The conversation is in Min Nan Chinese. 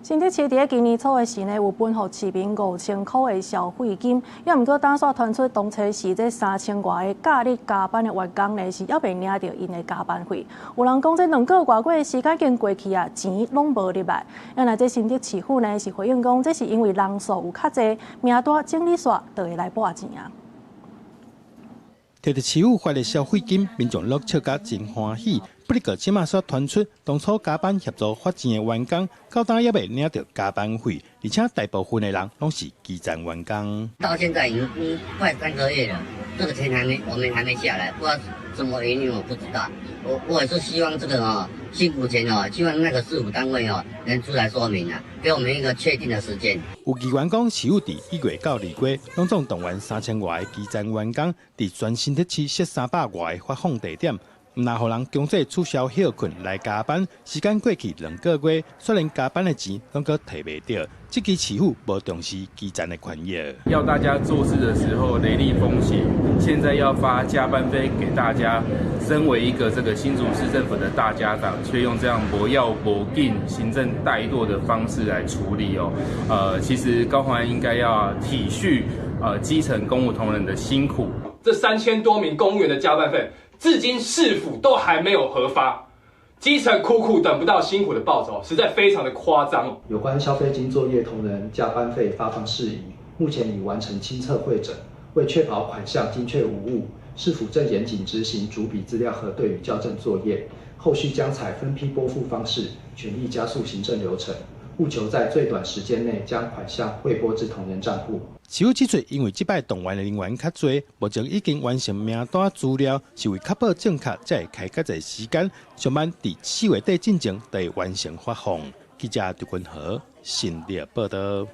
新竹市佇今年初的時呢，有分予市民5000箍的消費金，也毋過今煞傳出當初時這3000外个假日加班的員工呢，是猶未領著𪜶的加班費。有人講這2個月外過的時間已經過去啊，錢攏無入來。啊，若這新竹市府呢是回應講，這是因為人數有較濟，名單整理煞就會來撥錢啊。摕著市府發的消費金，民眾攏笑甲真歡喜。不過，這馬煞傳出當初加班協助發錢的員工，到今猶未領著加班費，而且大部分的人攏是基層員工。到現在已經快3個月了，這個錢還沒，我們還沒下來，不知道什麼原因，我不知道。我也是希望這個哦辛苦錢哦，希望那個市府單位哦能出來說明啊，給我們一個確定的時間。有議員講，市府佇1月到2月，攏總動員3000外个基層員工，佇全新竹市設300外个發放地點。毋但予人強制取消歇睏來加班，時間過去2個月，煞連加班的錢攏閣提袂著。這支市府無重視基層的權益。要大家做事的時候雷厲風行，現在要發加班費給大家，身為一個這個新竹市政府的大家長，卻用這樣無要無緊、行政怠惰的方式來處理哦。其實高虹安應該要體恤基層公務同仁的辛苦。這3000多名公務員的加班費，至今市府都還沒有核發，基層苦苦等不到辛苦的報酬，實在非常的誇張。有關消費金作業同仁加班費發放事宜，目前已完成清冊彙整，為確保款項精確無誤，市府正嚴謹執行逐筆資料核對與校正作業，後續將採分批撥付方式，全力加速行政流程，務求在最短時間內將款項匯撥至同仁賬戶。市府指出，因為這擺動員的人員較濟，目前已經完成名單資料，是為確保正確，才會開較濟時間。上慢佇4月底進前就會完成發放。記者劉君和新竹報導。